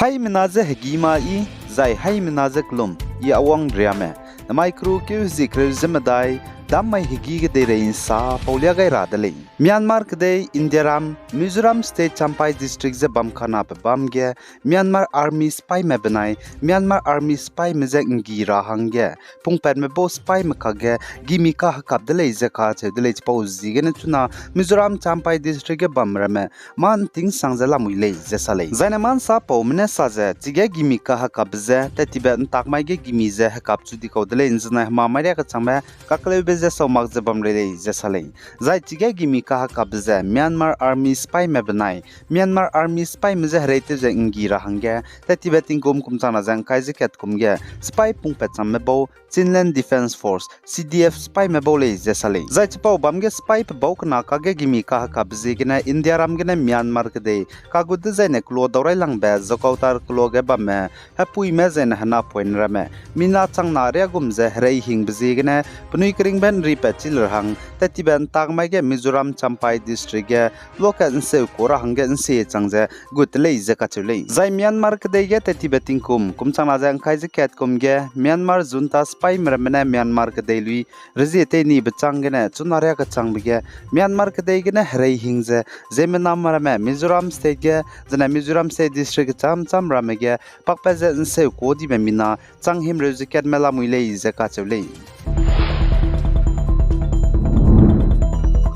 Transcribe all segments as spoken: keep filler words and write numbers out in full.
Haimena je hegî ma i, zai haimena je kelum, I Awang Riame, namai keru keu hezie kereu ze medai, dam mai hegî ge deirei ’nsa paulia gai ra de lei. Myanmar kedei Indiaram, Mizoram State Champhai District ze bam kanabe bâm ge, Myanmar Army sipaime benai Myanmar Army sipaime je ’nggi ra hangge, pungpatme bau sipaime kakge gimi kahekap de lei ze kacheu de lei. Chipau ziegene chuna Mizoram Champhai District ge bam ramme mâ ’nting sang ze lamui lei ze sa lei. Zaine mâ ’nsapaume ne sa ze, chige gimi kahekapbe je tattibe ’ntak mai ge gimi ze hekap chu di kau de lei, ’nzenai hemamai riâ kechangbe kakleube je sau mak ze bam rei lei ze sa lei. Zai chige gimi kahekapbe ze Myanmar Army sipaime benai Myanmar Army sipaime je hereitew ze ’nggi ra hangge, tattibe tingkum kum changna ze ’ngkai ze kat kum ge sipai pungpat chamme bau Chinland Defence Force, C D F sipaime bau lei ze sa lei. Zai chipau bâm ge sipai pe bau kena kakge gimi kahekapbe ziegene Indiaram gene Myanmar kedei kagut dezaine kelo dau railangbe Zhoukoutar kelo ge bamme, hepuime zaine henapoine ramme mina changna riâ gum ze hereihingbe ziegene penui keringbe ’nripat chi le ra hang, tattibe ’ntak mai ge Mizoram Champhai District ge lokat ’nseu ka ra hangge ’nsie chang ze gut de lei ze kacheu lei. Zai Myanmar kedei ge tattibe tingkum kum changna ze ’ngkai ze kat kum ge Myanmar junta sipaime ramme ne Myanmar kedei lui rezie tei nibe châng gene chuna riâ kechangbe ge Myanmar kedei gene hereihing ze ziemmename ramme Mizoram State ge, zene Mizoram State District kechâm châm ramme ge pakpat ze ’nseu ka dibe mina chang himreu ze katme lamui lei ze kacheu lei.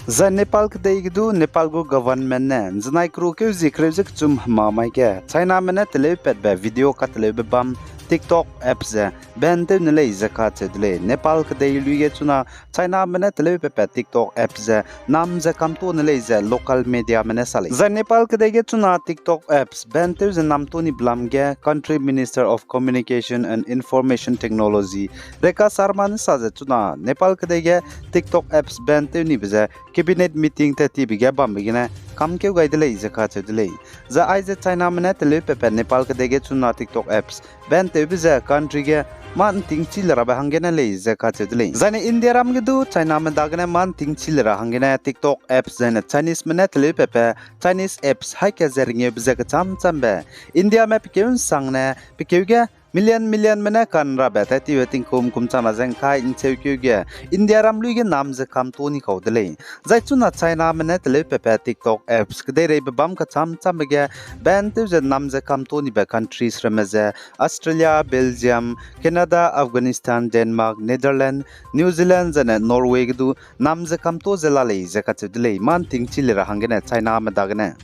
Zai Nepal kedei ge du Nepal gu government ne ’nzenai keru keu zie kereu ze kechum hemamai ge Chiname ne teleupatbe video kateleube bâm TikTok app ze ban tew ne lei ze kacheu de lei. Nepal kedei lui ge chuna Chiname ne teleupatbe TikTok app ze nam ze kamto ne lei ze local mediame ne sa lei. Zai Nepal kedei ge chuna TikTok apps ban tew ze nam to nibe lam ge Country Minister of Communication and Information Technology Rekha Sharma ne sa ze chuna Nepal kedei ge TikTok apps ban tew nibe ze cabinet meeting tat tibe ge bambe gene kamkeu gai de lei ze kacheu de lei. Zai aize Chiname ne teleupatbe Nepal kedei ge chuna TikTok apps ban tewbe ze country ge mâ ’nting chi le rabe hanggene lei ze kacheu de lei. Zaine Indiaram ge du Chiname dagene mâ ’nting chi le ra hanggene TikTok apps zaine Chineseme ne teleupatbe Chinese apps haî ka ze ringeube ze kechâm châmbe Indiame pe keu ’nsangne pe keu ge million millionme ne ka'nrabe tat tibe tingkum kum changna ze ’ngkai ’ncheukeu ge Indiaram lui ge nam ze kamto ni kau de lei. Zai chuna Chiname ne teleupatbe TikTok apps kedeireibe bâm kechâm châmbe ge ban tew ze nam ze kamto nibe countries ramme ze Australia, Belgium, Canada, Afghanistan, Denmark, Netherlands, New Zealand zaine Norway ge du nam ze kamto ze la lei ze kacheu de lei, mâ ’nting chi le ra hanggene Chiname dagene.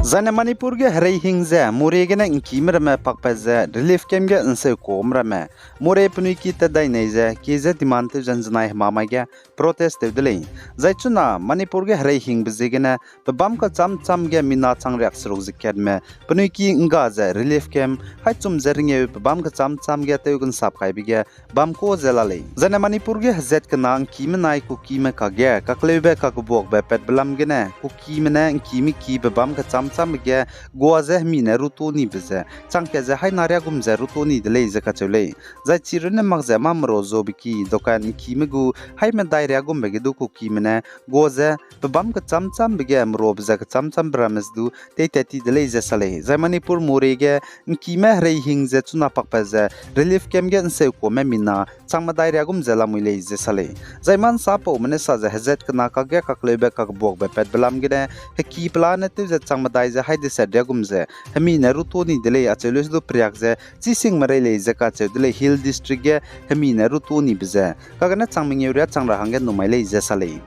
Zaine Manipur ge hereihing ze Moreh gene ’ngkime ramme pakpat ze relief camp ge ’nseu kame ramme Moreh penui ki tat dai nei ze kie ze demand tew ze ’nzenai hemamai ge protest tew de lei. Zai chuna Manipur ge hereihingbe ziegene pe bâm kechâm châm ge mina chang riak seruk ze katme penui ki ’ngga ze relief camp haî chum ze ringeu pe bâm kechâm châm ge tew gensap kaibe ge bam ka ze la lei. Zaine Manipur ge hezat kena ’ngkime nai Kukime kakge kakleube kakebuakbe patbe lam gene Kukime ne ’ngkime ki pe bâm kechâm châmbe ge gua ze hemi ne ruto nibe ze changkat ze haî na riâ gum ze ruto ni de lei ze kacheu lei. Zai chi runne mak ze mâ merua zuabe ki dokan ’ngkime gu haî medai riâ gumbe ge du Kukime ne gua ze pe bâm kechâm châmbe ge meruabe ze kechâm châmbe ramme ze du teitat ti de lei ze sa lei. Zai Manipur Moreh ge ’ngkime hereihing ze chuna pakpat ze relief camp ge ’nseu kame mina chang medai riâ gum ze lamui lei ze sa lei. Zai mâ ’nsapaume ne sa ze hezat kena kakge kakleube kakebuakbe patbe lam gene heki pelane tew ze chang medai ze haî deset riâ gum ze hemi ne ruto ni de lei acheu leu se du periak ze chî singme rei lei ze kacheu de lei. Hill District ge hemi ne ruto nibe ze kagene chang mengeu riâ chang ra hangge numai lei ze sa lei.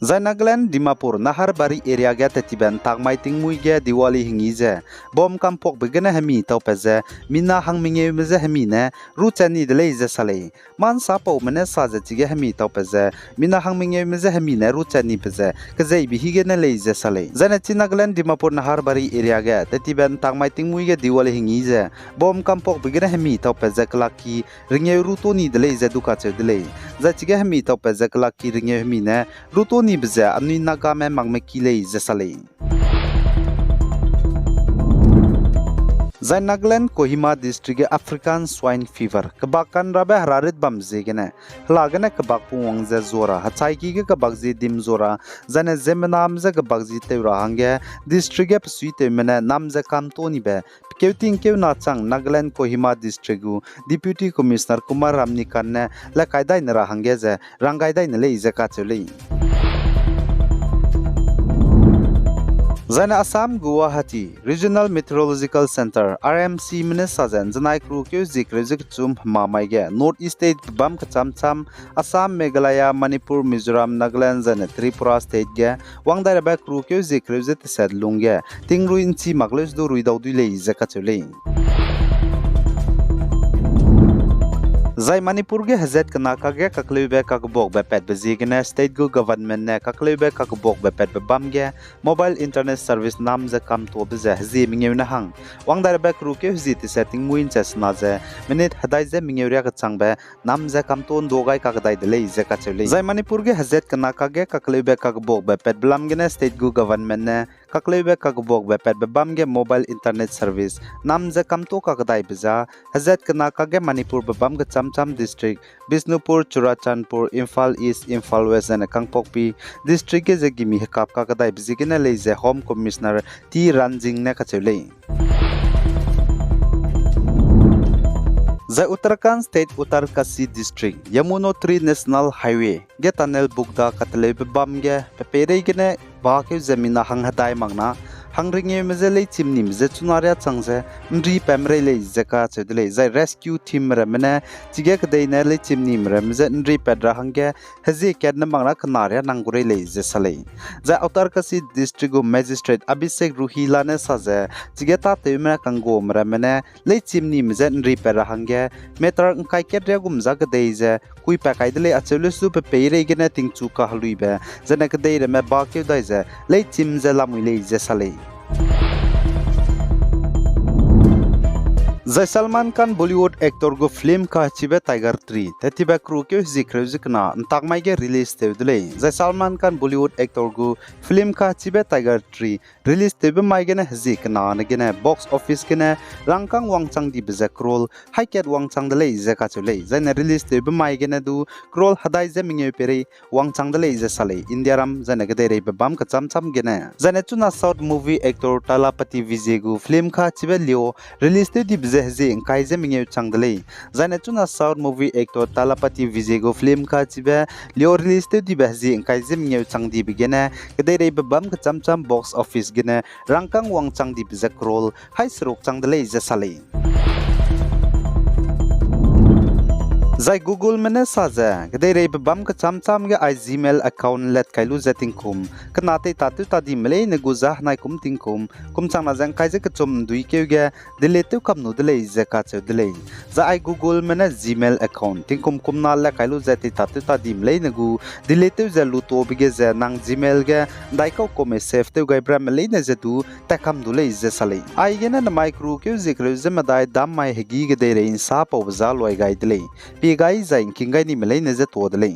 Zai Nagaland Dimapur Naharbari area ge tat tibe ’ntak mai tingmuî ge Diwali hengi ze bomb kampuakbe gene hemi taupat ze mina hang mengeume je hemi ne ruchat ni de lei ze sa lei. Mâ ’nsapaume ne sa ze chige hemi taupat ze mina hang mengeume je hemi ne ruchat nibe ze kezeibe hi gene lei ze sa lei. Zaine chi Nagaland Dimapur Naharbari area ge tat tibe ’ntak mai tingmuî ge Diwali hengi ze bomb kampuakbe gene hemi taupat ze kelakki ringeu ruto ni de lei ze du kacheu de lei. Zai chige hemi taupat ze kelakki ringeu hemi ne ruto nibe ze anui Nagame makme ki lei ze sa lei. Zai Nagaland Kohima District ge African Swine Fever kebak kan rabe herarit bam ziegene, hela gene kebak pungwang ze zua ra, hechaiki ge kebak zie dim zua ra, zaine ziemmename je kebak zie tew ra hangge, district ge pesuitewme ne nam ze kamto nibe, pekeu tingkeu na chang Nagaland Kohima District gu Deputy Commissioner Kumar Ramnikan ne lekai dai ne ra hangge ze rang gai dai ne lei ze kacheu lei. Zaine Assam Guwahati Regional Meteorological Centre, R M C me ne sa ze, nzenai keru keu zie kereu ze kechum hema mai ge North East State bam kecham cham, Assam, Meghalaya, Manipur, Mizoram, Nagaland zaine Tripura State ge wang dai rabe keru keu zie kereu ze teset lungge tingrui nchi mak leu du rui dau dui lei ze kacheu lei. Zai Manipur ge hezat kena kakge kakleube kakbuakbe patbe ziegene state gu government ne kakleube kakbuakbe patbe bam ge mobile internet service nam ze kamtobe ze hezie mengeu ne hang wang dai rabe keru keu hezie teset tingmui nche sena ze minute hedai ze mengeu riak kechangbe nam ze kamto ndu gai kakdai de lei ze kacheu lei. Zai Manipur ge hezat kena kakge kakleube kakbuakbe patbe lam gene state gu government ne kakleube kakbuakbe patbe bam ge mobile internet service nam ze kamto kakdaibe za, hezat kena kakge Manipur be bam kecham cham district, Bishnupur, Churachandpur, Imphal East, Imphal West zaine Kangpokpi district ge ze gimi hekap kakdaibe ziegene lei ze Home Commissioner T Ranjing ne kacheu lei. Zai Uttarakhand State Uttarkashi District, Yamunotri National Highway ge tunnel bukda kateleube bam ge pepeirei gene bakeu ze mina hang hedai mak na, hang ringeume je leichimnime je chuna riâ chang ze nri pam rei lei ze kacheu de lei. Zai rescue team ramme ne chige kedei ne leichimnime ramme je nri pat ra hangge hezie kat ne mak na kena riâ nang gu rei lei ze sa lei. Zai Uttarkashi District gu Magistrate Abhishek Ruhila ne sa ze, chige tâtewme kangguame ramme ne leichimnime je nri pat ra hangge meter ngkai kat riâ gum za kedei ze kuipat kai de lei acheu leu su pepeirei gene tingchu kaheluibe, zaine kedei ramme bakeu dai ze leichim ze lamui lei ze sa lei. Zai Salman Khan Bollywood actor gu film kachibe Tiger three tetibe keru keu hezie kereu ze kena ntak mai ge release tew de lei. Zai Salman Khan Bollywood actor gu film kachibe Tiger three release tewbe mai gene hezie kena ne gene box office gene rangkâng wangchang dibe ze crore hai kat wangchang de lei ze kacheu lei. Zaine release tewbe mai gene du crore hedai ze mengeu peirei wangchang de lei ze sa lei. India ram zaine kedeireibe bam kecham cham gene. Zaine chuna South movie actor Thalapathy Vijay gu film kachibe Leo release tew dibe ze hezie ngkai ze mengeu chang de lei. Zaine chuna South movie actor Thalapathy Vijay gu film kachibe Leo release tew dibe hezie ngkai ze mengeu chang dibe gene kedeireibe bam kecham cham box office gene rangkâng wangchang dibe ze crore hai seruk chang de lei ze sa lei. Zai Googleme ne sa ze, kedeireibe bam kecham cham ge ai Gmail account let kai lu ze tingkum kena tei tâtew tâ dime leine gu za henai kum tingkum kum changna ze ngkai ze kechum nduikeu ge delete tew kam nu de lei ze kacheu de lei. Zai ai Googleme ne Gmail account tingkum kumna let kai lu ze tei tâtew tâ dime leine gu delete tew ze lutobe ge ze nang Gmail ge ndaikau kume save tew gaibe ramme leine ze du tat kam du lei ze sa lei. Aigene namai keru keu zie kereu ze medai dam mai hegî kedeirei nsa paube za luai gai de lei. Pie gai zai ngking gai nime leine ze tuâ de lei.